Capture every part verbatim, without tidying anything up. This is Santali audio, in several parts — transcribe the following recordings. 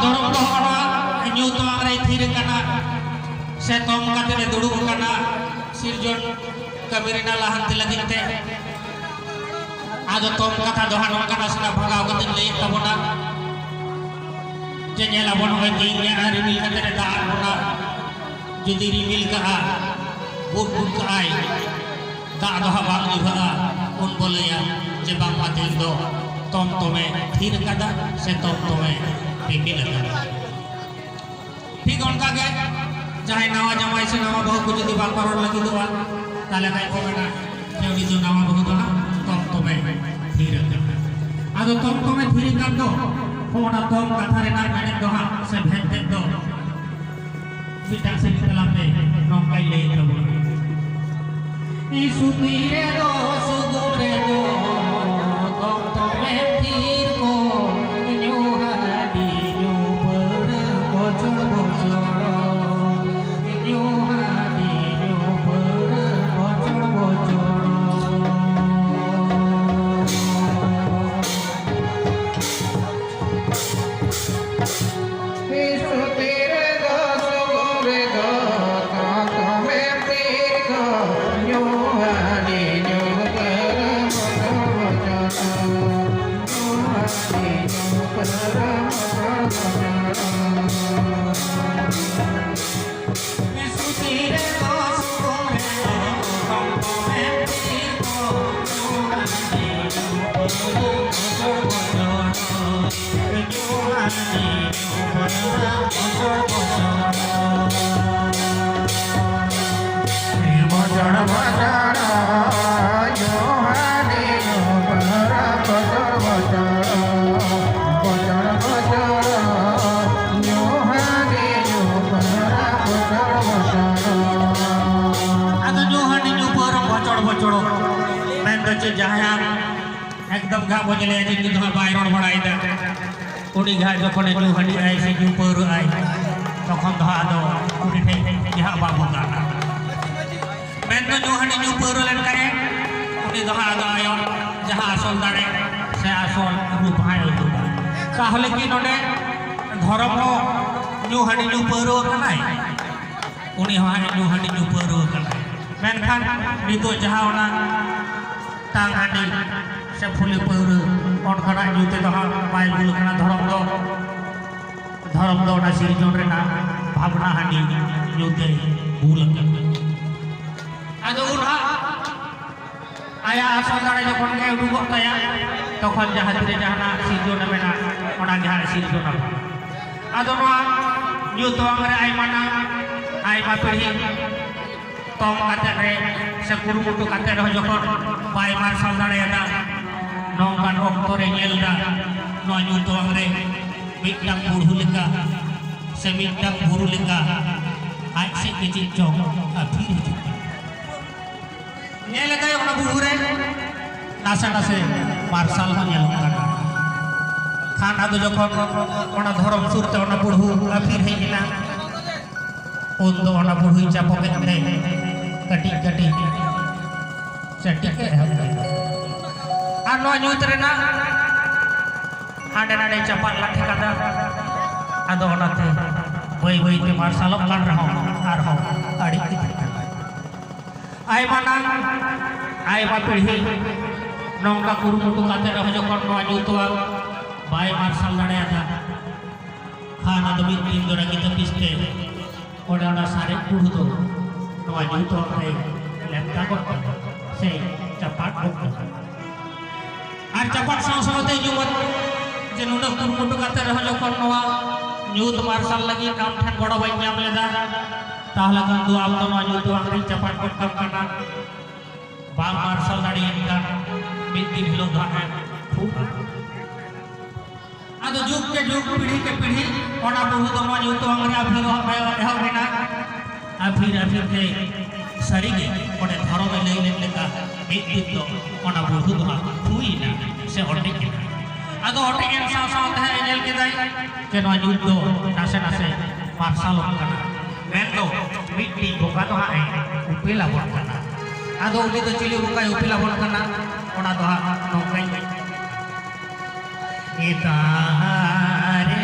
ᱫᱷᱚᱨᱚᱢ ᱫᱚ ᱦᱚᱲᱟᱜ ᱧᱩᱛᱩᱢ ᱨᱮ ᱛᱷᱤᱨ ᱟᱠᱟᱱᱟ, ᱥᱮ ᱛᱚᱢ ᱠᱟᱛᱮ ᱮ ᱫᱩᱲᱩᱵ ᱟᱠᱟᱱᱟ, ᱥᱤᱨᱡᱚᱱ ᱠᱟᱹᱢᱤ ᱨᱮᱱᱟᱜ ᱞᱟᱦᱟᱱᱛᱤ ᱞᱟᱹᱜᱤᱫ ᱛᱮ᱾ ᱟᱫᱚ ᱛᱚᱢ ᱠᱟᱛᱷᱟ ᱫᱚ ᱦᱟᱸᱜ ᱱᱚᱝᱠᱟᱱᱟ, ᱥᱮ ᱵᱷᱟᱜᱟᱣ ᱠᱟᱛᱮᱧ ᱞᱟᱹᱭᱮᱫ ᱛᱟᱵᱚᱱᱟ, ᱡᱮ ᱧᱮᱞ ᱟᱵᱚᱱ ᱱᱚᱜᱼᱚᱭ ᱛᱮᱦᱮᱧ ᱜᱮ ᱟᱨ ᱨᱤᱢᱤᱞ ᱠᱟᱛᱮ ᱮ ᱫᱟᱜ ᱟᱫ ᱵᱚᱱᱟ᱾ ᱡᱩᱫᱤ ᱨᱤᱢᱤᱞ ᱠᱟᱜᱼᱟ, ᱵᱩᱴ ᱵᱩᱴ ᱠᱟᱜᱼᱟᱭ, ᱫᱟᱜ ᱫᱚ ᱦᱟᱸᱜ ᱵᱟᱝ ᱧᱩᱨᱦᱟᱹᱜᱼᱟ, ᱩᱱ ᱵᱚ ᱞᱟᱹᱭᱟ ᱡᱮ ᱵᱟᱝᱢᱟ ᱛᱮᱦᱮᱧ ᱫᱚ ᱛᱚᱢ ᱛᱚᱢᱮ ᱛᱷᱤᱨ ᱟᱠᱟᱫᱟ ᱥᱮ ᱛᱚᱢ ᱛᱚᱢᱮ ᱨᱤᱢᱤᱞ ᱟᱠᱟᱫᱟ᱾ ᱴᱷᱤᱠ ᱚᱱᱠᱟ ᱜᱮ ᱡᱟᱦᱟᱸᱭ ᱱᱟᱣᱟ ᱡᱟᱶᱟᱭ ᱥᱮ ᱱᱟᱣᱟ ᱵᱟᱹᱦᱩ ᱠᱚ ᱡᱩᱫᱤ ᱵᱟᱠᱚ ᱨᱚᱲ ᱞᱟᱹᱜᱤᱫᱚᱜᱼᱟ, ᱛᱟᱦᱚᱞᱮ ᱠᱷᱟᱡ ᱠᱚ ᱢᱮᱱᱟ ᱡᱮ ᱩᱱᱤ ᱫᱚ ᱱᱟᱣᱟ ᱵᱟᱹᱦᱩ ᱫᱚ ᱦᱟᱸᱜ ᱛᱚᱢ ᱛᱚᱢᱮ ᱛᱷᱤᱨ ᱟᱠᱟᱫᱟ᱾ ᱟᱫᱚ ᱛᱚᱢ ᱛᱚᱢᱮ ᱛᱷᱤᱨ ᱟᱠᱟᱫ ᱫᱚ, ᱚᱱᱟ ᱛᱚᱢ ᱠᱟᱛᱷᱟ ᱨᱮᱱᱟᱜ ᱢᱮᱱᱮᱫ ᱫᱚ ᱦᱟᱸᱜ ᱥᱮ ᱵᱷᱮᱫ ᱛᱮᱫ ᱫᱚ ᱢᱤᱫᱴᱟᱝ ᱥᱮᱨᱮᱧ ᱛᱟᱞᱟᱛᱮ ᱱᱚᱝᱠᱟᱭ ᱞᱟᱹᱭ ᱛᱟᱵᱚᱱᱟ᱾ ᱥᱩᱛᱤ ᱨᱮᱫᱚ ᱥᱩᱜᱩᱢ ᱨᱮᱫᱚ ᱛᱚᱢ ᱛᱚᱢᱮ ᱛᱷᱤᱨ ᱠᱚ, ᱧᱩ ᱦᱟᱺᱰᱤ ᱧᱩ ᱯᱟᱹᱣᱨᱟᱹ ᱵᱚᱪᱷᱚᱲ ᱵᱚᱪᱷᱚᱲ, ᱧᱩ ᱦᱟᱺᱰᱤ ᱧᱩ ᱯᱟᱹᱣᱨᱟᱹ ᱵᱚᱪᱷᱚᱲ ᱵᱚᱪᱷᱚᱲ᱾ ᱥᱩᱛᱤ ᱨᱮᱫᱚ ᱥᱩᱜᱩᱢ ᱨᱮᱫᱚ ᱛᱚᱢ ᱛᱚᱢᱮ ᱛᱷᱤᱨ ᱠᱚ, ᱧᱩ ᱦᱟᱺᱰᱤ ᱧᱩ ᱯᱟᱹᱣᱨᱟᱹ ᱵᱚᱪᱷᱚᱲ ᱵᱚᱪᱷᱚᱲ, ᱧᱩ ᱦᱟᱺᱰᱤ ᱧᱩ ᱯᱟᱹᱣᱨᱟᱹ ᱵᱚᱪᱷᱚᱲ ᱵᱚᱪᱷᱚᱲ᱾ ᱟᱫᱚ ᱧᱩ ᱦᱟᱺᱰᱤ ᱧᱩ ᱯᱟᱹᱣᱨᱟᱹ ᱵᱚᱪᱚᱲ ᱵᱚᱪᱚᱲ ᱢᱮᱱᱫᱚ ᱪᱮᱫ? ᱡᱟᱦᱟᱸᱭᱟᱜ ᱮᱠᱫᱚᱢ ᱜᱮ ᱦᱟᱸᱜ ᱵᱚ ᱧᱮᱞᱮᱭᱟ ᱡᱮ ᱩᱱᱤ ᱫᱚ ᱦᱟᱸᱜ ᱵᱟᱭ ᱨᱚᱲ ᱵᱟᱲᱟᱭᱮᱫᱟ, ᱩᱱᱤ ᱜᱮ ᱦᱟᱸᱜ ᱡᱚᱠᱷᱚᱱᱮ ᱧᱩ ᱦᱟᱺᱰᱤ ᱟᱭ ᱥᱮ ᱧᱩ ᱯᱟᱹᱣᱨᱟᱹ ᱟᱭ, ᱛᱚᱠᱷᱚᱱ ᱫᱚ ᱦᱟᱸᱜ ᱟᱫᱚ ᱩᱱᱤ ᱴᱷᱮᱱ ᱜᱮ ᱦᱟᱸᱜ ᱵᱟᱵᱚ ᱜᱟᱱᱟ᱾ ᱢᱮᱱᱫᱚ ᱧᱩ ᱦᱟᱺᱰᱤ ᱧᱩ ᱯᱟᱹᱣᱨᱟᱹ ᱞᱮᱱᱠᱷᱟᱱ ᱩᱱᱤ ᱫᱚ ᱦᱟᱸᱜ ᱟᱫᱚ ᱟᱭᱟᱜ ᱡᱟᱦᱟᱸ ᱟᱥᱚᱞ ᱫᱟᱲᱮ ᱥᱮ ᱟᱥᱚᱞ ᱨᱩᱯ ᱦᱟᱸᱜ ᱮ ᱩᱫᱩᱜᱟ᱾ ᱛᱟᱦᱚᱞᱮ ᱠᱤ ᱱᱚᱰᱮ ᱫᱷᱚᱨᱚᱢ ᱦᱚᱸ ᱧᱩ ᱦᱟᱺᱰᱤ ᱧᱩ ᱯᱟᱹᱣᱨᱟᱹ ᱠᱟᱱᱟᱭ, ᱩᱱᱤ ᱦᱚᱸ ᱦᱟᱺᱰᱤ ᱧᱩ ᱦᱟᱺᱰᱤ ᱧᱩ ᱯᱟᱹᱣᱨᱟᱹ ᱠᱟᱱᱟᱭ᱾ ᱢᱮᱱᱠᱷᱟᱱ ᱱᱤᱛᱚᱜ ᱡᱟᱦᱟᱸ ᱚᱱᱟ ᱴᱟᱝ ᱦᱟᱺᱰᱤ ᱥᱮ ᱯᱷᱩᱞᱤ ᱯᱟᱹᱣᱨᱟᱹ ᱚᱱᱠᱟᱱᱟᱜ ᱧᱩ ᱛᱮᱫᱚ ᱦᱟᱸᱜ ᱵᱟᱭ ᱵᱷᱩᱞ ᱠᱟᱱᱟ᱾ ᱫᱷᱚᱨᱚᱢ ᱫᱚ, ᱫᱷᱚᱨᱚᱢ ᱫᱚ ᱚᱱᱟ ᱥᱤᱨᱡᱚᱱ ᱨᱮᱱᱟᱜ ᱵᱷᱟᱵᱽᱱᱟ ᱦᱟᱺᱰᱤ ᱧᱩ ᱛᱮ ᱵᱷᱩᱞ ᱟᱠᱟᱱᱟ᱾ ᱟᱫᱚ ᱩᱱ ᱦᱟᱸᱜ ᱟᱭᱟᱜ ᱟᱥᱚᱞ ᱫᱟᱲᱮ ᱡᱚᱠᱷᱚᱱ ᱜᱮ ᱩᱰᱩᱠᱚᱜ ᱛᱟᱭᱟ, ᱛᱚᱠᱷᱚᱱ ᱡᱟᱦᱟᱸ ᱛᱤᱨᱮ ᱡᱟᱦᱟᱱᱟᱜ ᱥᱤᱨᱡᱚᱱ ᱢᱮᱱᱟᱜ, ᱚᱱᱟ ᱜᱮ ᱦᱟᱸᱜ ᱥᱤᱨᱡᱚᱱ ᱟᱵᱚᱱ᱾ ᱟᱫᱚ ᱱᱚᱣᱟ ᱧᱩ ᱛᱚᱣᱟᱝ ᱨᱮ ᱟᱭᱢᱟ ᱱᱟᱝ, ᱟᱭᱢᱟ ᱯᱤᱲᱦᱤ ᱛᱚᱝ ᱠᱟᱛᱮ ᱨᱮ ᱥᱮ ᱠᱩᱨᱩᱢᱩᱴᱩ ᱠᱟᱛᱮ ᱨᱮᱦᱚᱸ ᱡᱚᱠᱷᱚᱱ ᱵᱟᱭ ᱢᱟᱨᱥᱟᱞ ᱫᱟᱲᱮᱭᱟᱫᱟ, ᱱᱚᱝᱠᱟᱱ ᱚᱠᱛᱚ ᱨᱮ ᱧᱮᱞ ᱮᱫᱟ ᱱᱚᱣᱟ ᱧᱩ ᱛᱚᱣᱟᱝ ᱨᱮ ᱢᱤᱫᱴᱟᱝ ᱵᱩᱲᱦᱩ ᱞᱮᱠᱟ ᱥᱮ ᱢᱤᱫᱴᱟᱝ ᱵᱩᱨᱩ ᱞᱮᱠᱟ ᱟᱡ ᱥᱮᱫ ᱜᱮ ᱪᱮᱫ ᱪᱚᱝ ᱟᱹᱛᱷᱤᱨ ᱦᱤᱡᱩᱜ ᱠᱟᱱᱟ᱾ ᱧᱮᱞ ᱮᱫᱟᱭ ᱚᱱᱟ ᱵᱩᱨᱩ ᱨᱮ ᱱᱟᱥᱮ ᱱᱟᱥᱮ ᱢᱟᱨᱥᱟᱞ ᱦᱚᱸ ᱧᱮᱞᱚᱜ ᱠᱟᱱᱟ᱾ ᱠᱷᱟᱱ ᱟᱫᱚ ᱡᱚᱠᱷᱚᱱ ᱚᱱᱟ ᱫᱷᱚᱨᱚᱢ ᱥᱩᱨ ᱛᱮ ᱚᱱᱟ ᱵᱩᱲᱦᱩ ᱟᱹᱛᱷᱤᱨ ᱦᱮᱡ ᱮᱱᱟ, ᱩᱱ ᱫᱚ ᱚᱱᱟ ᱵᱩᱲᱦᱩᱭ ᱪᱟᱯᱚ ᱠᱮᱫ ᱛᱮ ᱠᱟᱹᱴᱤᱡ ᱠᱟᱹᱴᱤᱡ ᱪᱟᱹᱴᱤ ᱠᱚ ᱮᱦᱚᱵ ᱠᱮᱫᱟ᱾ ᱟᱨ ᱱᱚᱣᱟ ᱧᱩᱛ ᱨᱮᱱᱟᱜ ᱦᱟᱸᱰᱮ ᱱᱟᱰᱮ ᱪᱟᱯᱟᱫ ᱞᱟᱴᱷᱮ ᱠᱟᱫᱟ᱾ ᱟᱫᱚ ᱚᱱᱟᱛᱮ ᱵᱟᱹᱭ ᱵᱟᱹᱭ ᱛᱮ ᱢᱟᱨᱥᱟᱞᱚᱜ ᱠᱟᱱ ᱨᱮᱦᱚᱸ ᱟᱨᱦᱚᱸ ᱟᱹᱰᱤ ᱤᱫᱤᱜ ᱠᱟᱱᱟ᱾ ᱟᱭᱢᱟ ᱱᱟᱝ, ᱟᱭᱢᱟ ᱯᱤᱲᱦᱤ ᱱᱚᱝᱠᱟ ᱠᱩᱨᱩᱢᱩᱴᱩ ᱠᱟᱛᱮ ᱨᱮᱦᱚᱸ ᱡᱚᱠᱷᱚᱱ ᱱᱚᱣᱟ ᱧᱩᱛᱩᱢ ᱵᱟᱭ ᱢᱟᱨᱥᱟᱞ ᱫᱟᱲᱮᱭᱟᱫᱟ, ᱠᱷᱟᱱ ᱟᱫᱚ ᱢᱤᱫ ᱫᱤᱱ ᱫᱚ ᱨᱟᱹᱜᱤ ᱛᱟᱹᱯᱤᱥ ᱛᱮ ᱚᱸᱰᱮ ᱚᱱᱟ ᱥᱟᱨᱮᱡ ᱵᱩᱲᱦᱩ ᱫᱚ ᱱᱚᱣᱟ ᱧᱩᱛᱩᱢ ᱨᱮ ᱞᱮᱯᱴᱟ ᱜᱚᱫ ᱠᱟᱫᱟ ᱥᱮ ᱪᱟᱯᱟᱫ ᱜᱚᱫ ᱠᱟᱫᱟ᱾ ᱟᱨ ᱪᱟᱯᱟᱫ ᱥᱟᱶ ᱥᱟᱶᱛᱮ ᱧᱩᱢᱟᱫ ᱡᱮ ᱱᱩᱱᱟᱹᱜ ᱠᱩᱨᱩᱢᱩᱴᱩ ᱠᱟᱛᱮ ᱨᱮᱦᱚᱸ ᱡᱚᱠᱷᱚᱱ ᱱᱚᱣᱟ ᱧᱩᱛ ᱢᱟᱨᱥᱟᱞ ᱞᱟᱹᱜᱤᱫ ᱟᱢ ᱴᱷᱮᱱ ᱜᱚᱲᱚ ᱵᱟᱹᱧ ᱧᱟᱢ ᱞᱮᱫᱟ, ᱛᱟᱦᱞᱮ ᱠᱷᱟᱱ ᱫᱚ ᱟᱢ ᱫᱚ ᱱᱚᱣᱟ ᱧᱩᱛᱩᱢ ᱟᱝᱨᱤᱧ ᱪᱟᱯᱟᱫ ᱜᱚᱫ ᱠᱟᱢ ᱠᱟᱱᱟ᱾ ᱵᱟᱢ ᱢᱟᱨᱥᱟᱞ ᱫᱟᱲᱮᱭᱟᱜ ᱠᱷᱟᱱ ᱢᱤᱫ ᱫᱤᱱ ᱦᱤᱞᱳᱜ ᱫᱚ ᱦᱟᱸᱜ ᱮᱢ ᱯᱷᱩᱠ᱾ ᱟᱫᱚ ᱡᱩᱜᱽ ᱠᱮ ᱡᱩᱜᱽ, ᱯᱤᱲᱦᱤ ᱠᱮ ᱯᱤᱲᱦᱤ ᱚᱱᱟ ᱵᱩᱨᱩ ᱫᱚ ᱱᱚᱣᱟ ᱧᱩᱛᱩᱢ ᱟᱝᱨᱤ ᱟᱹᱯᱷᱤᱨ ᱮᱦᱚᱵ ᱮᱱᱟ᱾ ᱟᱹᱯᱷᱤᱨ ᱟᱹᱯᱷᱤᱨ ᱛᱮ ᱥᱟᱹᱨᱤᱜᱮ ᱚᱸᱰᱮ ᱫᱷᱚᱨᱚᱢᱮ ᱞᱟᱹᱭ ᱞᱮᱫ ᱞᱮᱠᱟ ᱢᱤᱫ ᱫᱤᱱ ᱫᱚ ᱚᱱᱟ ᱵᱩᱨᱩ ᱫᱚ ᱦᱟᱸᱜ ᱦᱩᱭ ᱮᱱᱟ ᱥᱮ ᱚᱴᱮᱡ ᱮᱱᱟ᱾ ᱟᱫᱚ ᱚᱴᱮᱡ ᱮᱱ ᱥᱟᱶ ᱥᱟᱶᱛᱮ ᱦᱟᱸᱜ ᱮ ᱧᱮᱞ ᱠᱮᱫᱟᱭ ᱡᱮ ᱱᱚᱣᱟ ᱧᱩᱛ ᱫᱚ ᱱᱟᱥᱮ ᱱᱟᱥᱮ ᱢᱟᱨᱥᱟᱞᱚᱜ ᱠᱟᱱᱟ, ᱢᱮᱱᱫᱚ ᱢᱤᱫᱴᱤᱡ ᱵᱚᱸᱜᱟ ᱫᱚ ᱦᱟᱸᱜ ᱮ ᱩᱯᱮᱞ ᱟᱵᱚᱱ ᱠᱟᱱᱟ᱾ ᱟᱫᱚ ᱩᱱᱤ ᱫᱚ ᱪᱤᱞᱤ ᱵᱚᱸᱜᱟᱭ ᱩᱯᱮᱞ ᱟᱵᱚᱱ ᱠᱟᱱᱟ, ᱚᱱᱟ ᱫᱚ ᱦᱟᱸᱜ ᱱᱚᱝᱠᱟᱧ ᱮᱛᱟᱦᱟᱨᱮ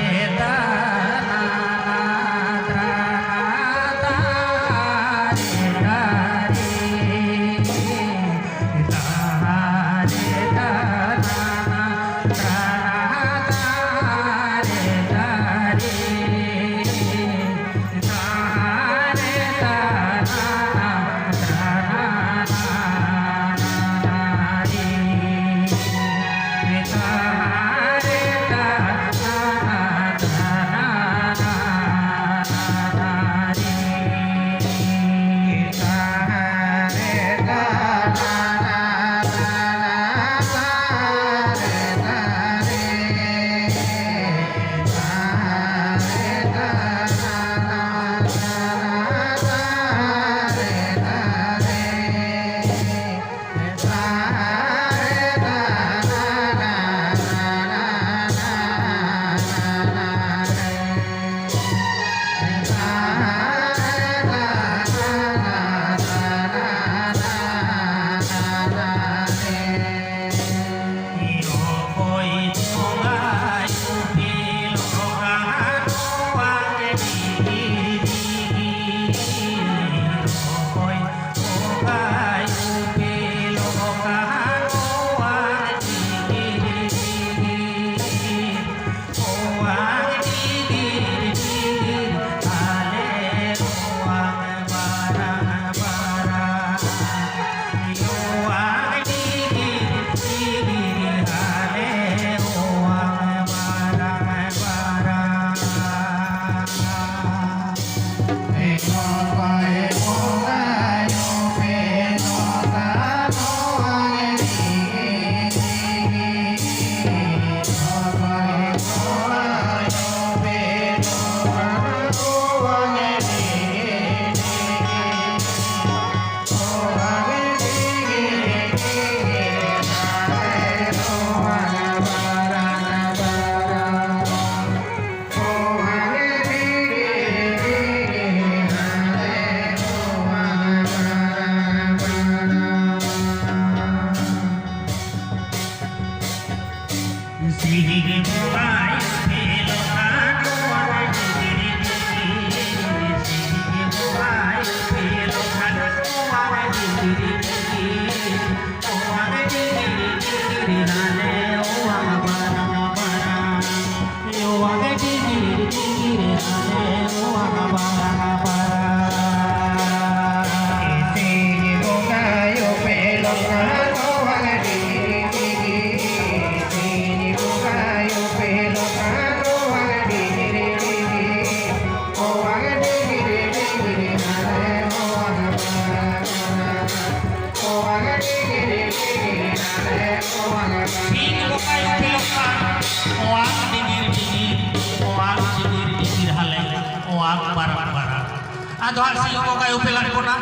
ᱟᱫᱚ ᱦᱟᱸᱜ ᱥᱤᱝ ᱵᱚᱸᱜᱟᱭ ᱩᱯᱮᱞᱟᱫ ᱵᱚᱱᱟ᱾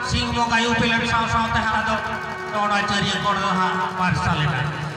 ᱥᱤᱝ ᱵᱚᱸᱜᱟᱭ ᱩᱯᱮᱞᱮᱱ ᱥᱟᱶ ᱥᱟᱶᱛᱮ ᱦᱟᱸᱜ ᱟᱫᱚ ᱚᱱᱟ ᱪᱟᱹᱨᱭᱟᱹ ᱠᱚᱬ ᱫᱚ ᱦᱟᱸᱜ ᱢᱟᱨᱥᱟᱞ ᱮᱱᱟ᱾